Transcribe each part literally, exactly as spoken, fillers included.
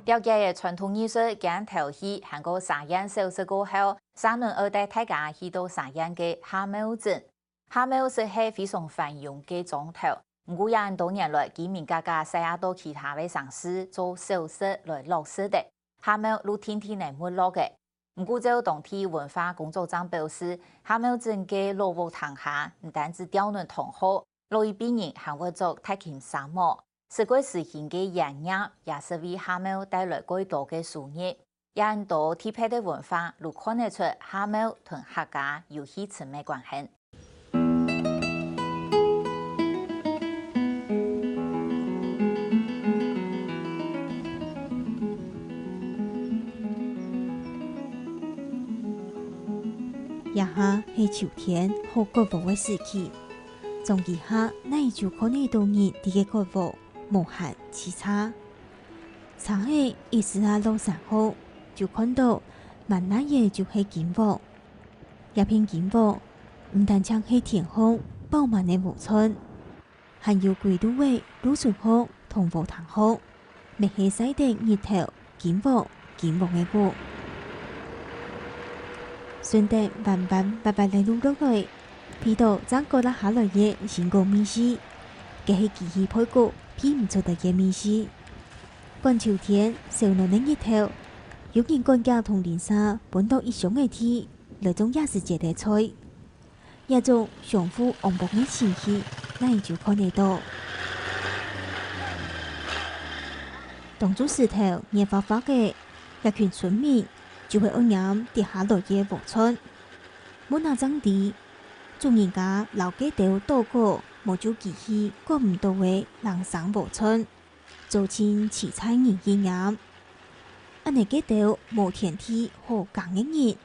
了解了傳統藝術、鏡頭戲還過沙縣小食過後，續等愛帶大家去到沙縣个下廟鎮。下廟就係非常繁榮个庄頭，毋過也恁多年來，居民家家徙啊到其他个城市做小食來落實个，下廟就定定仔沒落个。毋過照當地文化工作站表示，下廟鎮个老屋廳下，毋單止吊等堂號，老一輩人還會著大襟衫帽， 十過時興个營業，也係為下廟帶來較多个收入。也恁多特別个文化，就看得出下廟同客家有起深个關係。這下係秋天好割禾个時期，莊腳下哪就看得到人在該割禾， 無閒洎杈。車仔一駛啊落山後，就看到滿哪仔就係金禾。這片金禾，毋單淨係田項飽滿个禾坹，還有歸路仔路脣項同禾埕項，乜係曬等日頭 金黃金黃个禾。順等彎彎斡斡个路落來，鼻著正割落下來个新果味緒，該係機器焙穀鼻毋出來个味緒。趕秋天燒暖个日頭，有人趕遽同鄰舍分到一箱个地，來種這時節个菜。 這種相互往來个情形，哪就看得到。當初時頭熱發發个，這群村民就係愛拈跌下來个禾坹。問啊正知，主人家摎該兜倒過無就機器趕毋到个零星禾坹，做盡洎杈人去拈。恁呢該兜無田地好耕个人，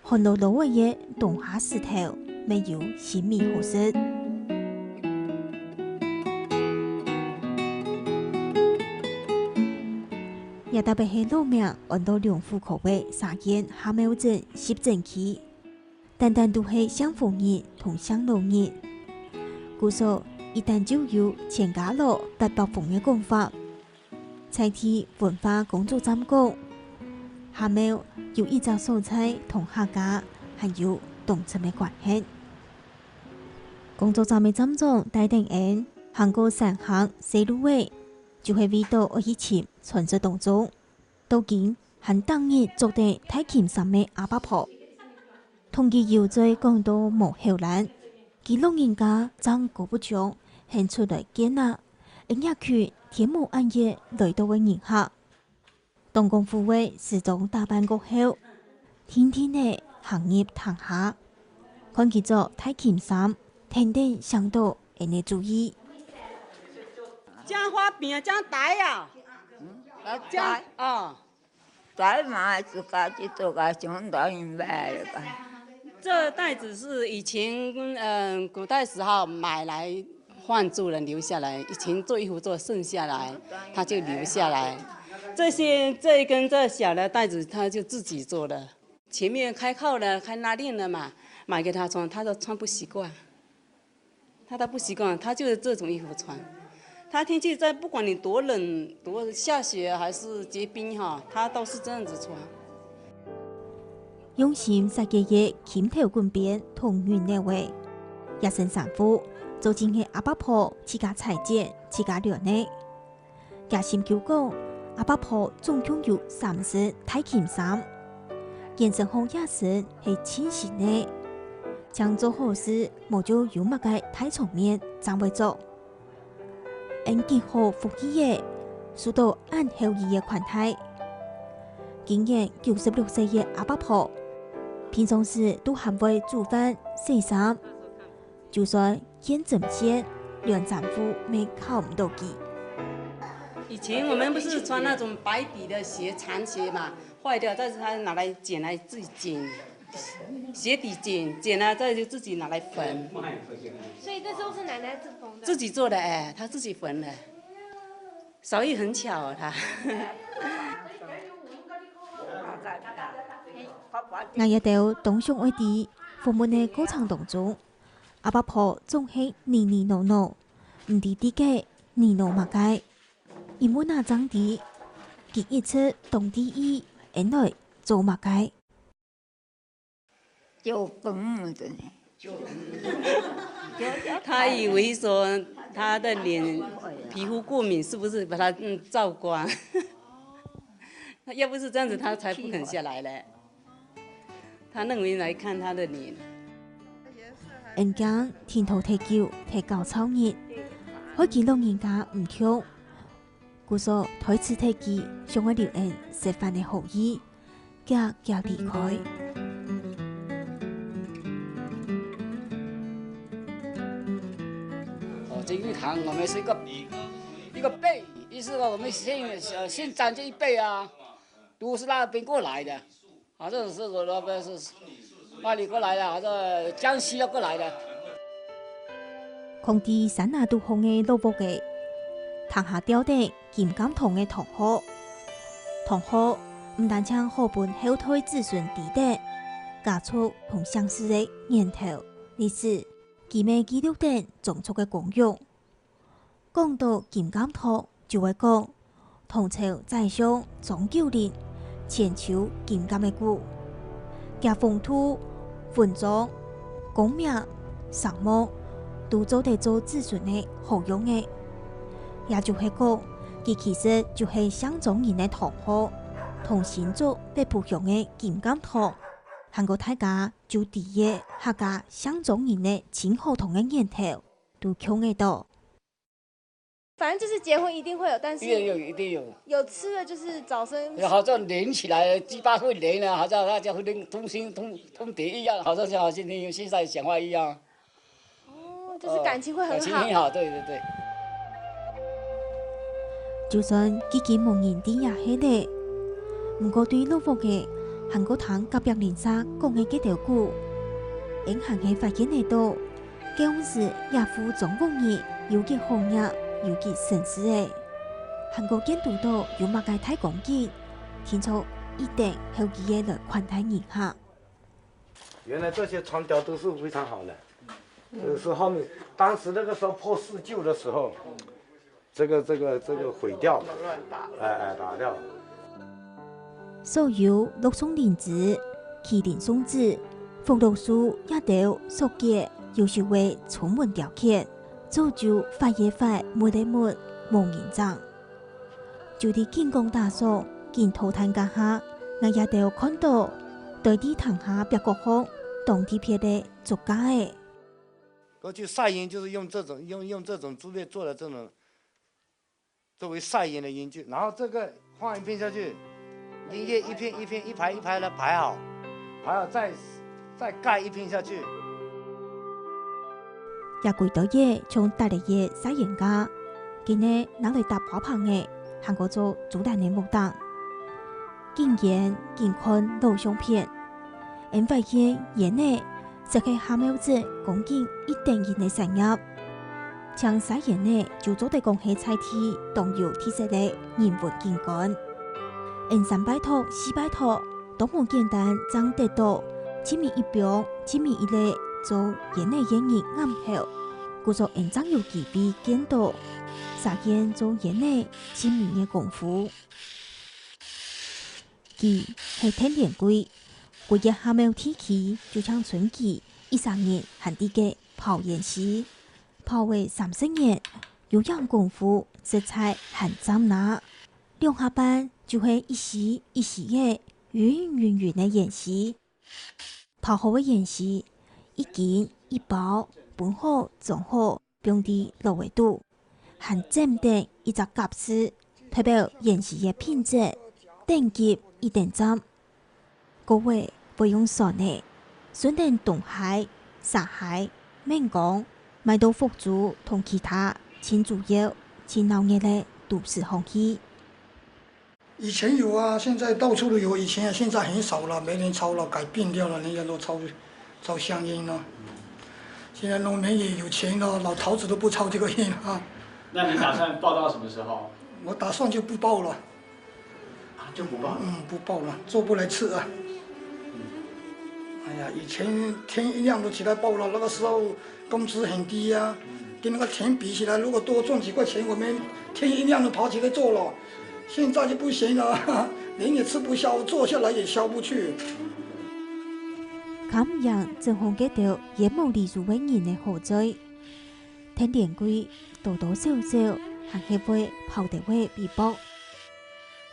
寒漉漉仔个冬下時頭，乜有新米好食。這搭仔係老名安到龍虎科个沙縣下廟鎮集鎮區，單單都係姓胡人同姓羅人。故所一旦就有全家樂搭伯父个講法。 在地文化工作站講，下廟有一隻所在同客家還有當深个關係。工作站个站長帶等𠊎行過山坑細路仔，就係為著愛去尋傳說當中，到今還逐日著等大襟衫个阿伯婆。 同佢有嘴講到無口瀾，佢老人家正顧不將，喊出來見啊，𠊎這群天無暗夜來到个人客。當功夫仔時裝打扮過後，定定仔行入廳下，看佢著大襟衫，跈等想著𠊎个主意。這花瓶啊，這袋啊，這，哦。 在嘛自家去做个，像老人買个吧。这袋子是以前，嗯，古代时候买来换做人留下来，以前做衣服做剩下来，他就留下来。这些，这一根这小的袋子，他就自己做的。前面开靠了，开拉链了嘛，买给他穿，他都穿不习惯。 他都不习惯，他就是这种衣服穿。他天气在，不管你多冷、多下雪还是结冰哈，他都是这样子穿。用心設計个襟頭滾邊同乳牛仔，這身衫褲，做盡係阿伯婆自家裁剪、自家量个。 厥心臼講，阿伯婆總共有三身大襟衫，佢身項這身係盡新个，淨做好勢，無就有麼个大場面正會著。𠊎極好福氣仔，受到恁厚意个款待。今年九十六歲个阿伯婆，平常時都還會煮飯、洗衫， 就算見針線，連衫褲乜靠毋到佢。以前我們不是穿那種白底的鞋，長鞋嘛，壞掉，但是他拿來剪來自己剪，鞋底剪，剪了再就自己拿來缝。所以這時候是奶奶自縫的。自己做的，哎，她自己缝的，手藝很巧哦，她。𠊎這兜當想愛知，訪問个過程當中， 阿伯婆總係呢呢喏喏，毋知在該呢喏麼个。一問啊正知，佢一直當在意，恩來做麼个？就分真的。他以为说他的脸皮肤过敏，是不是把他嗯照光？要不是这样子，他才不肯下来嘞。他认为来看他的脸。恩驚聽到忒久忒搞吵人，害佢老人家毋暢，故所推辭忒佢想愛留恩食飯个好意，遽遽離開。哦，这玉堂我们是一个一个辈，意思说我们姓呃姓张这一辈啊，都是那边过来的。 好像是我那边是哪里过来的，好像江西要过来的。囥在山林肚項个老屋仔，廳下吊等金監堂个堂號。堂號毋單淨好分後代子孫知得家族同姓氏个源頭、歷史，佢乜記錄等宗族个功用。 講到金監堂，就會講唐朝宰相張九齡千秋金監个故。厥風土、分莊、功名、聲望，都做得做子孫个好用个。也就係講，佢其實就係姓張人个堂號，同新竹北埔鄉个金監堂，還過大家就知个客家姓張人个清河堂个源頭，都共仔到。 反正就是结婚一定会有，但是一定有，一定有。有吃的就是早生。好像连起来，鸡巴会连啊，好像大家会连通心通通牒一样，好像像现在现在讲话一样。哦，就是感情会很好。感情很好，对对对。就算既经无人知也係咧，毋过对老屋个，还过听隔壁邻舍讲个个条故，因还係发现得到， 該時這戶莊屋入有幾好額，有幾省事仔。還過見堵到有麼个大光景，定著一等好機仔來款待人客。原來這些長條都是非常好的，呃，是後面當時那個時候破四舊的時候， 這個這個這個毀掉了，哎哎打掉。所有綠松林子、麒麟松子、福祿壽這兜索結，有時會重文雕刻，早就壞也壞，沒也沒，無人整。就在金光打爽、金桃壇該下，𠊎這兜看到對在廳下壁角項當特別个竹架仔。過去曬銀就是用這種用用這種竹葉做的這種 作為曬銀的銀具，然後這個放一片下去，銀葉一片一片一排一排的排好，排好再再蓋一片下去。這幾多葉像搭了个曬銀架，今日拿來搭花棚仔，還過做竹籃个木凳。緊研緊看老相片， 𫣆發現煙仔，實係夏茂鎮光景一等一个產業。淨曬煙仔就做得講係在地當有特色个人文景觀。𫣆三拜託、四拜託，都無簡單正得到，盡尾一幫、盡尾一粒做煙仔个人頷頭，故所𫣆正有機會見到，儕煙做煙仔盡尾个功夫。 佢係鄧連貴，歸个夏茂地區就像春季一儕人還在該刨煙絲，刨仔三十年，有樣功夫實在還讚哪。兩下半就係一絲一絲个勻勻勻个煙絲。刨好个煙絲，一斤一包，分好裝好， 放在籮仔肚，還整等一隻夾子，代表煙絲个品質、等級一等站。過尾會用船仔，順等東溪、西溪、岷江，賣到福州同其他盡主要、盡鬧熱个都市項去。 以前有啊，现在到处都有。以前啊，现在很少了，没人操了，改变掉了，人家都操操香烟了。现在农民也有钱了，老头子都不操这个烟了。那你打算报到什么时候？我打算就不报了。啊，就不报了。嗯，不报了，做不来吃啊。哎呀，以前天一亮都起来报了，那个时候工资很低呀、跟那个田比起来，如果多赚几块钱，我们天一亮都跑起来做了。現在就不行了，連也吃不消，坐下來也消不去。看毋贏，正紅該兜也無理由个人个好嘴。天連貴，多多少少，還係會跑得會微薄。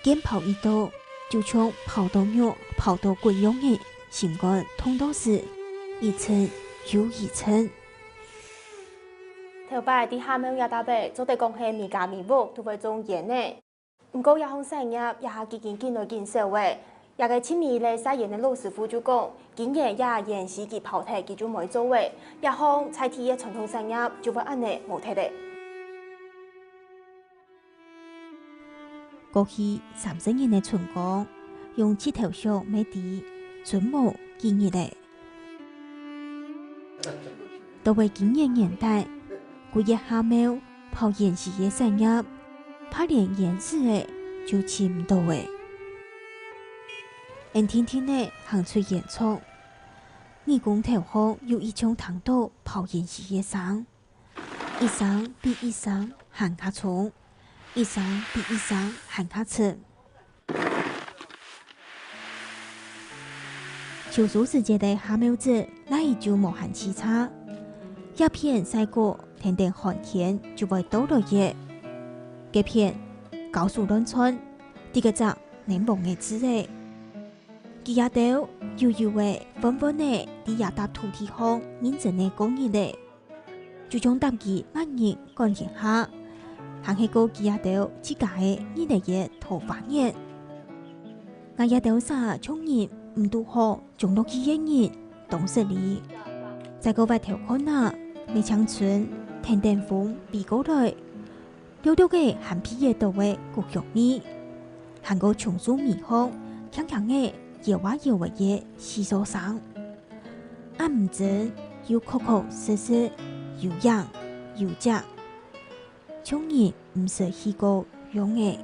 見跑一到，就像跑到肉、跑到滾樣个，心肝痛到死，一陣又一陣。頭擺在蝦苗這搭仔，做得講係每家每屋都會種菸仔。 毋過這項產業這下已經緊來緊少咧。這个盡尾咧曬菸个老師傅就講，今年這菸絲佢拋忒，佢就毋會做咧，這項在地个傳統產業就會恁呢無忒咧。過去三十年个春光，用指頭想乜知，賰無幾日咧。 到位今年年底，歸個蝦苗跑菸絲个產業，怕連菸絲仔就尋毋到咧。𫣆定定仔行出菸廠，耳公頭項又一像聽到跑菸絲个聲，一聲比一聲還較重，一聲比一聲還較沉。 秋收時節个蝦苗子，哪有就無閒洎杈。這片曬過，跈等寒天就會到來咧。該片，高手亂竄，滴个隻黏黃个子仔。佢這兜，幼幼仔、穩穩仔，在這搭土地項認真个過日咧。 就像搭佢萬人趕天下，還係過佢這兜自家个日仔月桃花源。𠊎這兜儕像人毋堵好種落去个人，當失禮。再過斡頭看啊，乜青春，跈等風飛過來，略略仔還鼻得到个故鄉味，還過松樹尾項，輕輕仔搖啊搖仔个窸窣聲。 恁毋真，又確確實實，有影有跡，像人毋識去過樣仔。